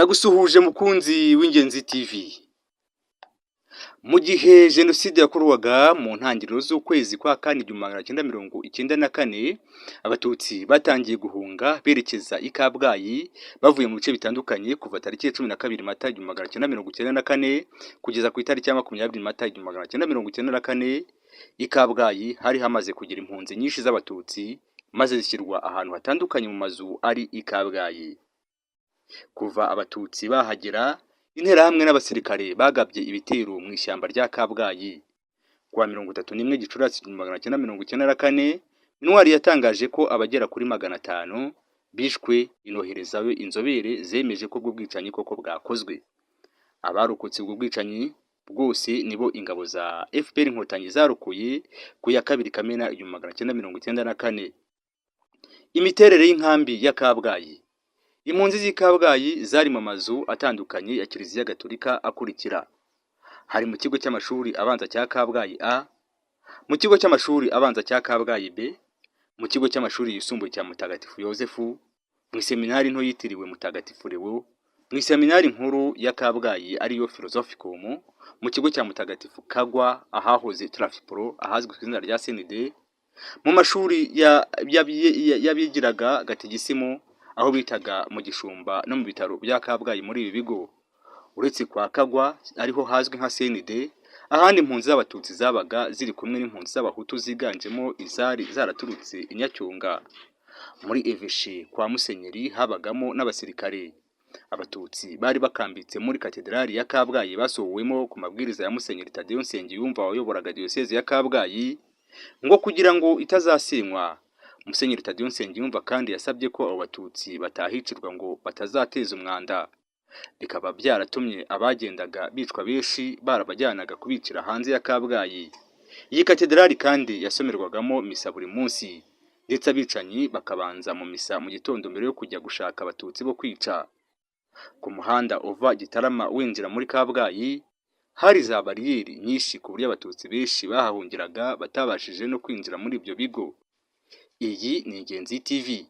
Ndagusuhuje mukunzi w'Ingenzi TV. Mu gihe Jenoside yakorwaga mu ntangiriro z'ukwezi kwa kane 1994, Abatutsi batangiye guhunga berekeza i Kabgayi bavuye mu bice bitandukanye kuva tariki ya 12 Mata 1994 kugeza ku itariki ya 20 Mata 1994, i Kabgayi hari hamaze kugera impunzi nyinshi z'Abatutsi, maze zishyirwa ahantu hatandukanye mu mazu ari i Kabgayi. Kuva Abatutsi bahagera, Interahamwe n'abasirikare bagabye ibitero mu ishyamba rya Kabgayi. Kuwa 31 Gicurasi 1994, MINUAR yatangaje ko abagera kuri 500 bishwe, inoherezayo inzobere zemeje ko ubwo bwicanyi koko bwakozwe. Abarokotse ubwo bwicanyi bwose nibo ingabo za FPR Inkotanyi zarokoye ku ya 2 Kamena 1994. Imiterere y'inkambi ya Kabgayi. Impunzi z'i Kabgayi zari mu mazu atandukanye ya Kiliziya Gatolika akurikira: hari mu kigo cy'amashuri abanza cya Kabgayi A, mu kigo cy'amashuri abanza cya Kabgayi B, mu kigo cy'amashuri yisumbuye cya Mutagatifu Yozefu, mu iseminari nto yitiriwe Mutagatifu Leo, mu iseminari nkuru ya Kabgayi ariyo Philosophicum, mu kigo cya Mutagatifu Kagwa ahahoze Trafipro ahazwi ku izina rya CND, mu mashuri y'abigiraga gatigisimu aho bitaga mu Gishumba no mu bitaro bya Kabgayi. Muri ibi bigo, uretse kwa Kagwa ariho hazwi nka CND, ahandi impunzi z'Abatutsi zabaga ziri kumwe n'impunzi z'Abahutu ziganjemo izari zaraturutse i Nyacyonga. Muri Évêché kwa Musenyeri habagamo n'abasirikare. Abatutsi bari bakambitse muri katedrali ya Kabgayi basohowemo ku mabwiriza ya Musenyeri Tadeyo Nsengiyumva wayoboraga Diyoseze ya Kabgayi, ngo kugira ngo itazasenywa. Musenyeri Tadeyo Nsengiyumva kandi yasabye ko abo Batutsi batahicirwa ngo batazateza umwanda, bikaba byaratumye abagendaga bicwa benshi barabajyanaga kubicira hanze ya Kabgayi. Iyi katedrali kandi yasomerwagamo misa buri munsi, ndetse abicanyi bakabanza mu misa mu gitondo mbere yo kujya gushaka Abatutsi bo kwica. Ku muhanda uva Gitarama winjira muri Kabgayi hari za bariyeri nyinshi, ku buryo Abatutsi benshi bahahungiraga batabashije no kwinjira muri ibyo bigo. Iyi ni Ingenzi TV.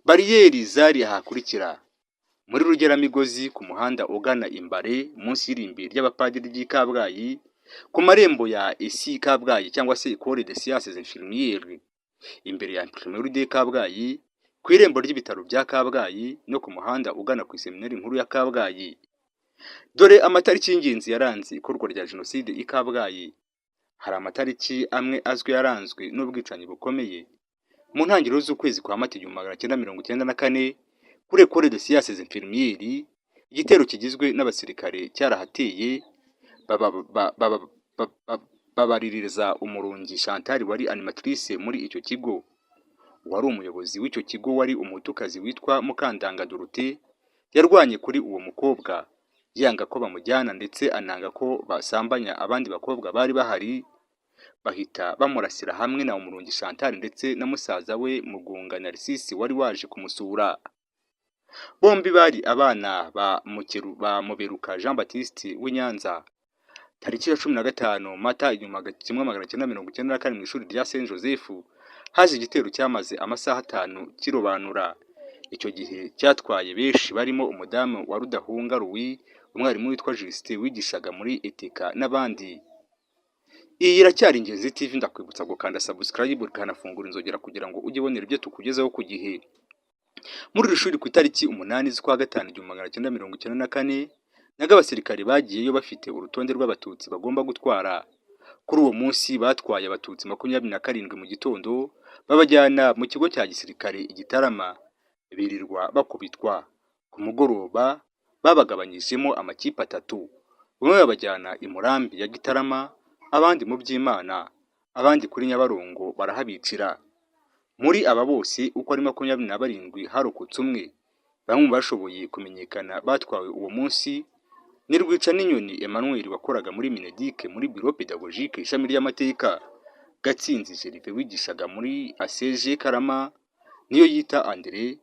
Bariyeri zari ahakurikira: muri Rugeramigozi ku muhanda ugana Imbare munsi y'irimbi ry'abapadiri ry'i Kabgayi, ku marembo ya ESI Kabgayi cyangwa se Ecole de Sciences Infirmières, imbere ya Imprimerie de Kabgayi, ku irembo ry'ibitaro bya Kabgayi no ku muhanda ugana ku iseminari nkuru ya Kabgayi. Dore amatariki y'ingenzi yaranze ikorwa rya Jenoside i Kabgayi. Hari amatariki amwe azwi yaranzwe n'ubwicanyi bukomeye. Mu ntangiriro z'ukwezi kwa Mata 1994, kuri Ecole de Sciences Infirmières, igitero kigizwe n'abasirikare cyarahateye, babaririza Umurungi Chantal wari animatrice muri icyo kigo. Uwari umuyobozi w'icyo kigo wari Umuhutukazi witwa Mukandanga Dorothée, yarwanye kuri uwo mukobwa, yanga ko bamujyana ndetse ananga ko basambanya abandi bakobwa bari bahari, bahita bamurasira hamwe na Umurungi Chantal ndetse na musaza we Mugunga Narcisse wari waje kumusura. Bombi bari abana ba Muberuka Jean Baptiste w'i Nyanza. Tariki ya 15 Mata 1994, mu ishuri rya Saint Joseph haje igitero cyamaze amasaha 5 kirobanura. Icyo gihe cyatwaye benshi barimo umudamu wa Rudahunga Louis, umwarimu witwa Justin wigishaga muri ETK n'abandi. Iyi iracyari Ingenzi TV, ndakwibutsa gukanda subscribe ukanafungura inzogera kugira ngo ujye ubonera ibyo tukugezaho ku gihe. Muri iri shuri ku itariki 8 z'ukwa gatanu 1994, nabwo abasirikare bagiyeyo bafite urutonde rw'Abatutsi bagomba gutwara. Kuri uwo munsi batwaye Abatutsi 27 mu gitondo, babajyana mu kigo cya gisirikare i Gitarama, birirwa bakubitwa. Ku mugoroba babagabanyijemo amakipe atatu, bamwe babajyana i Murambi ya Gitarama, abandi mu Byimana, abandi kuri Nyabarongo barahabicira. Muri aba bose uko ari 27 harokotse umwe. Bamwe mu bashoboye kumenyekana batwawe uwo munsi ni Rwicaninyoni Emmanuel wakoraga muri MINEDUC muri Bureau Pédagogique ishami ry'amateka, Gatsinzi Gervais wigishaga muri ACG Karama, Niyoyita André,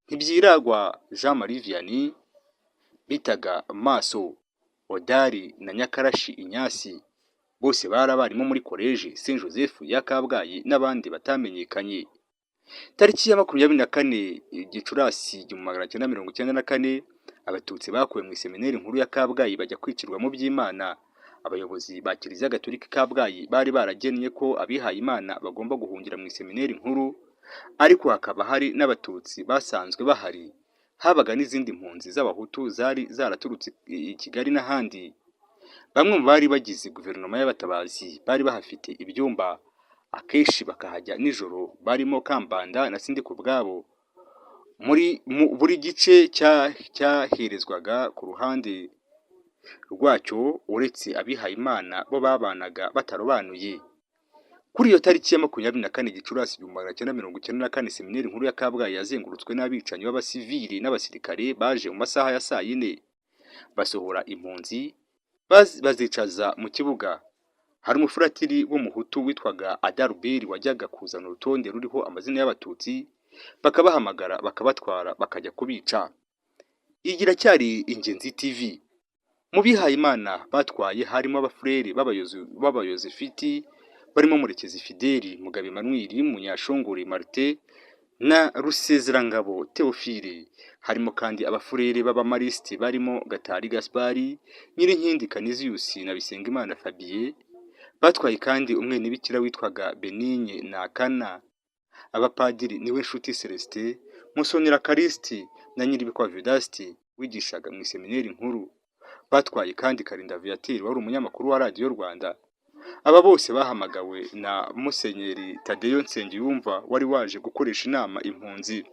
Ntibyiragwa Jean Marie Vianney bitaga Maso, Odari na Nyakarashi Ignace, bose bari abarimu muri Collège Saint Joseph ya Kabgayi, n'abandi batamenyekanye. Tariki ya 24 Gicurasi 1994. Abatutsi bakuwe mu iseminari nkuru ya Kabgayi bajya kwicirwa mu Byimana. Abayobozi ba Kiliziya Gatolika i Kabgayi bari baragennye ko abihaye Imana bagomba guhungira mu iseminari nkuru, ariko hakaba hari n'Abatutsi basanzwe bahari. Habaga n'izindi mpunzi z'Abahutu zari zaraturutse i Kigali n'ahandi. Bamwe mu bari bagize guverinoma y'abatabazi bari bahafite ibyumba, akenshi bakahajya nijoro, barimo Kambanda na Sindikubwabo. Muri buri gice cyaherezwaga ku ruhande rwacyo, uretse abihayimana bo babanaga batarobanuye. Kuri iyo tariki ya 24 Gicurasi 1994, seminari nkuru ya Kabgayi yazengurutswe n'abicanyi b'abasivili n'abasirikare baje mu masaha ya saa yine, basohora impunzi bazicaza mu kibuga. Hari umufuratiri w'Umuhutu witwaga Adalbert wajyaga kuzana urutonde ruriho amazina y'Abatutsi, bakabahamagara bakabatwara bakajya kubica. Iyi iracyari Ingenzi TV. Mu bihayimana batwaye harimo abafurere b'Abayozefiti barimo Murekezi Fideli, Mugabe Emmanuel, Munyashongore Martin na Rusezerangabo Theophile. Harimo kandi abafurere b'Abamarisiti barimo Gatari Gaspari, Nyirinkindi Canisius na Bisengimana Fabien. Batwaye kandi umwenebikira witwaga Benigne Nakana, abapadiri Niwenshuti Celestin, Musonera Callixte na Nyiribikwa Vedaste wigishaga mu iseminari nkuru. Batwaye kandi Karinda Viateur wari umunyamakuru wa Radiyo Rwanda. Aba bose bahamagawe na Musenyeri Tadeyo Nsengiyumva wari waje gukoresha inama impunzi.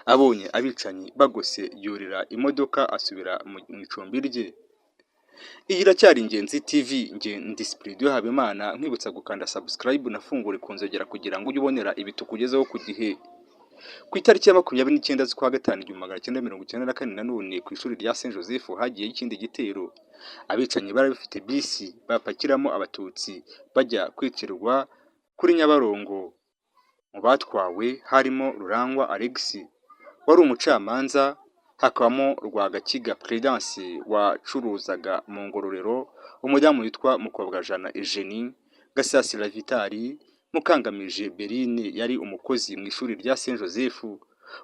Abonye abicanyi bagose yurira imodoka asubira mu icumbi rye. Iyi iracyari Ingenzi TV, nge ndi Sipiridiyo Habimana, nkwibutsa gukanda subscribe unafungure ku nzogera kugira ngo ujye ubonera ibi tukugezaho ku gihe. Ku itariki ya 29 z'ukwa gatanu 1994, nanone ku ishuri rya Saint Joseph hagiyeho ikindi gitero. Abicanyi bari bafite bisi bapakiramo Abatutsi bajya kwicirwa kuri Nyabarongo. Mu batwawe harimo Rurangwa Alex wari umucamanza, hakabamo Rwagakiga Prudence wacuruzaga mu Ngororero, umudamu witwa Mukobwajana Eugenie, Gasasira Vitali, Mukangamije Berine yari umukozi mu ishuri rya Saint Joseph,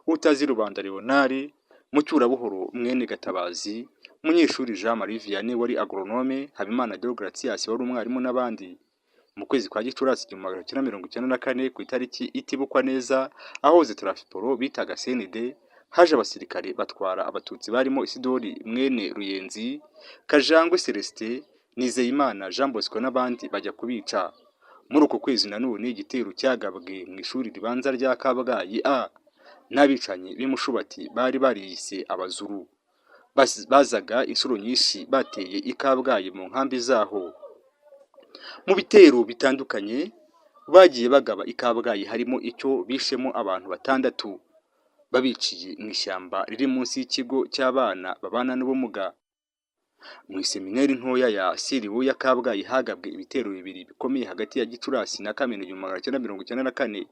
Utazi Rubanda Leonard, Mucyurabuhoro mwene Gatabazi, Munyeshuri Jean Marie Vianney wari agronome, Habimana Deogratias wari umwarimu n'abandi. Mu kwezi kwa Gicurasi 1994, ku itariki itibukwa neza, ahahoze Trafipro bitaga CND, haje abasirikare batwara Abatutsi barimo Isidori mwene Ruyenzi, Kajangwe Celestin, Nizeyimana Jean Bosco n'abandi bajya kubica. Muri uko kwezi nanone igitero cyagabwe mu ishuri ribanza rya Kabgayi A n'abicanyi b'iMushubati bari bariyise Abazuru. Bazaga inshuro nyinshi bateye i Kabgayi mu nkambi zaho. Mu bitero bitandukanye bagiye bagaba i Kabgayi harimo icyo bishemo abantu batandatu babiciye mu ishyamba riri munsi y'ikigo cy'abana babana n'ubumuga. Mu iseminari ntoya ya Siribu ya Kabgayi hagabwe ibitero bibiri bikomeye hagati ya Gicurasi na Kamena 1994.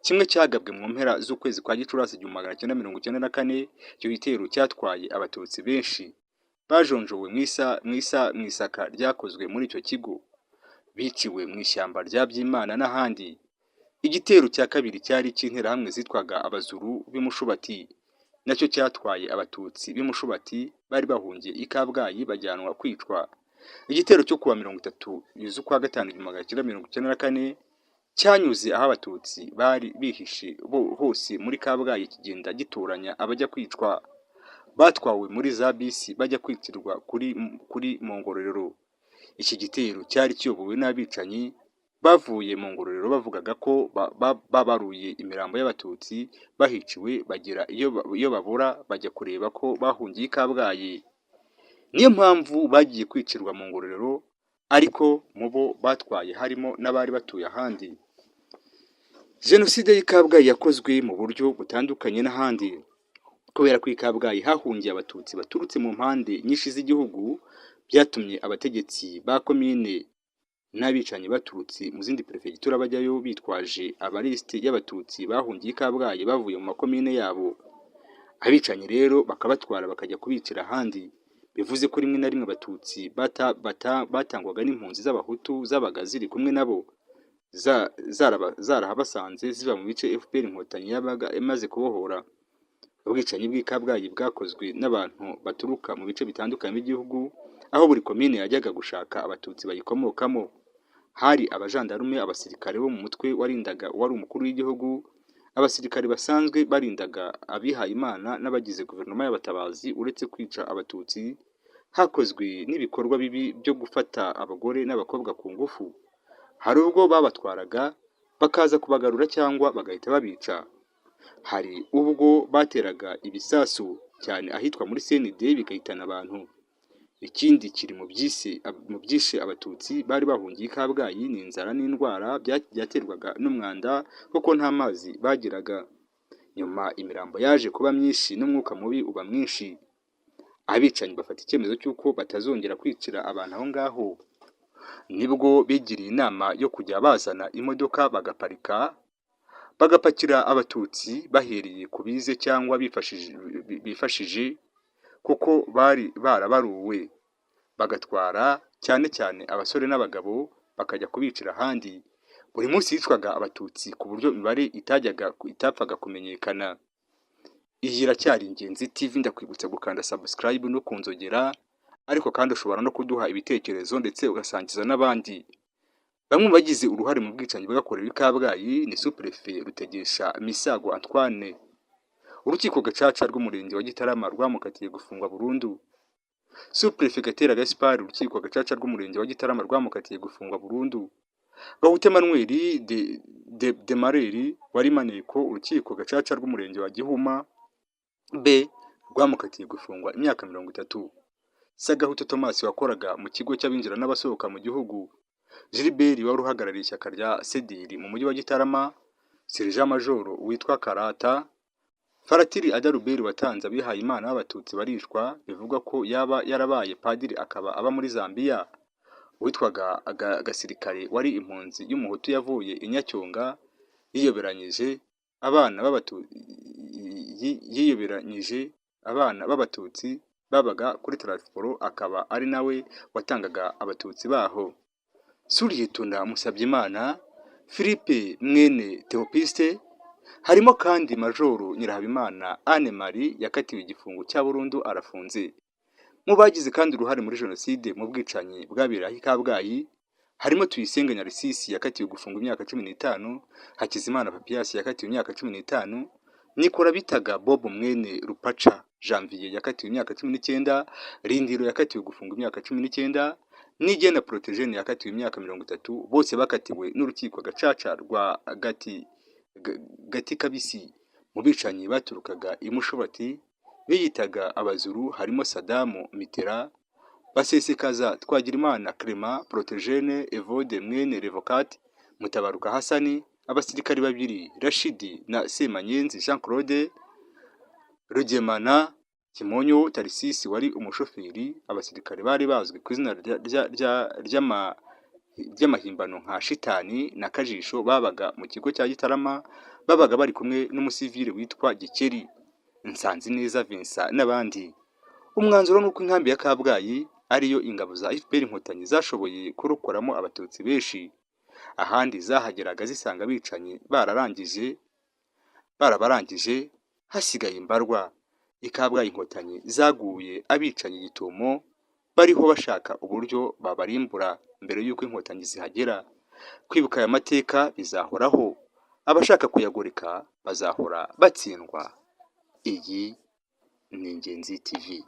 Kimwe cyagabwe mu mpera z'ukwezi kwa Gicurasi 1994, icyo gitero cyatwaye Abatutsi benshi bajonjowe mu isaka ryakozwe muri icyo kigo, biciwe mu ishyamba rya Byimana n'ahandi. Igitero cya kabiri cyari icy'interahamwe zitwaga Abazuru b'Imushubati, nacyo cyatwaye Abatutsi b'Imushubati bari bahungiye i Kabgayi bajyanwa kwicwa. Igitero cyo kuwa 30 z'ukwa gatanu 1994 cyanyuze aho Abatutsi bari bihishe hose muri Kabgayi, kigenda gitoranya abajya kwicwa. Batwawe muri za bisi bajya kwicirwa kuri mu Ngororero. Iki gitero cyari kiyobowe n'abicanyi bavuye mu Ngororero bavugaga ko babaruye imirambo y'Abatutsi bahiciwe, bagera iyo babura bajya kureba ko bahungiye i Kabgayi. Niyo mpamvu bagiye kwicirwa mu Ngororero, ariko mu bo batwaye harimo n'abari batuye ahandi. Jenoside y'i Kabgayi yakozwe mu buryo butandukanye n'ahandi. Kubera ko i Kabgayi hahungiye Abatutsi baturutse mu mpande nyinshi z'igihugu, byatumye abategetsi ba komine n'abicanyi baturutse mu zindi perefegitura bajyayo bitwaje amalisiti y'Abatutsi bahungiye i Kabgayi bavuye mu makomine yabo. Abicanyi rero bakabatwara bakajya kubicira ahandi. Bivuze ko rimwe na rimwe Abatutsi batangwaga n'impunzi z'Abahutu zabaga ziri kumwe nabo, zarahabasanze ziva mu bice FPR Inkotanyi yabaga imaze kubohora. Ubwicanyi bw'i Kabgayi bwakozwe n'abantu baturuka mu bice bitandukanye by'igihugu, aho buri komine yajyaga gushaka Abatutsi bayikomokamo. Hari abajandarume, abasirikare bo mu mutwe warindaga uwari umukuru w'igihugu, abasirikare basanzwe barindaga abihayimana n'abagize guverinoma y'abatabazi. Uretse kwica Abatutsi, hakozwe n'ibikorwa bibi byo gufata abagore n'abakobwa ku ngufu. Hari ubwo babatwaraga bakaza kubagarura cyangwa bagahita babica. Hari ubwo bateraga ibisasu cyane ahitwa muri CND bigahitana abantu. Ikindi kiri mu byishe Abatutsi bari bahungiye i Kabgayi ni inzara n'indwara byaterwaga n'umwanda, kuko nta mazi bagiraga. Nyuma imirambo yaje kuba myinshi n'umwuka mubi uba mwinshi. Abicanyi bafata icyemezo cy'uko batazongera kwicira abantu aho ngaho. Nibwo bigiriye inama yo kujya bazana imodoka bagaparika, bagapakira Abatutsi bahereye ku bize cyangwa bifashije, kuko bari barabaruwe, bagatwara cyane cyane abasore n'abagabo, bakajya kubicira ahandi. Buri munsi hicwaga Abatutsi ku buryo imibare itajyaga itapfaga kumenyekana. Iyi iracyari Ingenzi TV, ndakwibutsa gukanda subscribe no kunzogera, ariko kandi ushobora no kuduha ibitekerezo ndetse ugasangiza n'abandi. Bamwe mu bagize uruhare mu bwicanyi bwakorewe i Kabgayi ni Sous-Préfet Rutegesha Misago Antoine. Urukiko Gacaca rw'Umurenge wa Gitarama rwamukatiye gufungwa burundu. Sous-Préfet Gatera Gaspard, Urukiko Gacaca rw'Umurenge wa Gitarama rwamukatiye gufungwa burundu. Gahutu Emmanuel de Mareri wari maneko, Urukiko Gacaca rw'Umurenge wa Gihuma B rwamukatiye gufungwa imyaka 30. Sagahutu Thomas wakoraga mu kigo cy'abinjira n'abasohoka mu gihugu, Gilbert wari uhagarariye ishyaka rya CDR mu mujyi wa Gitarama, Sergent Major witwa Karata, Faratiri Adalbert watanze abihayimana b'Abatutsi baricwa, bivugwa ko yaba yarabaye padiri akaba aba muri Zambia, witwaga Gasirikare wari impunzi y'Umuhutu yavuye i Nyacyonga yiyoberanyije abana b'Abatutsi babaga kuri taransiporo, akaba ari nawe watangaga Abatutsi baho. Suriyetona Musabyimana Philippe mwene Theopiste. Harimo kandi Majoro Nyirahabimana Anne Marie yakatiwe igifungo cya burundu, arafunze. Mu bagize kandi uruhare muri jenoside mu bwicanyi bwabereye i Kabgayi harimo Tuyisenge Narcisse yakatiwe gufungwa imyaka 15, Hakizimana Papias yakatiwe imyaka 15, Nikora bitaga Bob mwene Rupaca Janvier yakatiwe imyaka 19, Rindiro yakatiwe gufungwa imyaka 19, Nigena Protogene yakatiwe imyaka 30, bose bakatiwe n'urukiko Gacaca rwa Gati Kabisi. Mu bicanyi baturukaga i Mushubati biyitaga Abazuru harimo Sadamu Mitera, Basesekaza Twagirimana Clement, Protogene Evode mwene Revocate, Mutabaruka Hasani, abasirikari babiri Rashidi na Semanyenzi Jean Claude, Rugemana Kimonyo Tarisisi wari umushoferi, abasirikare bari bazwi ku izina ry'amahimbano nka Shitani na Kajisho babaga mu kigo cya Gitarama, babaga bari kumwe n'umusivile witwa Gikeri, Nsanzineza Vincent n'abandi. Umwanzuro ni uko inkambi ya Kabgayi ariyo ingabo za FPR Inkotanyi zashoboye kurokoramo Abatutsi benshi. Ahandi zahageraga zisanga abicanyi bararangije barabarangije, hasigaye imbarwa. I Kabgayi Inkotanyi zaguye abicanyi gitumo, bariho bashaka uburyo babarimbura mbere y'uko Inkotanyi zihagera. Kwibuka aya mateka bizahoraho, abashaka kuyagoreka bazahora batsindwa. Iyi ni Ingenzi TV.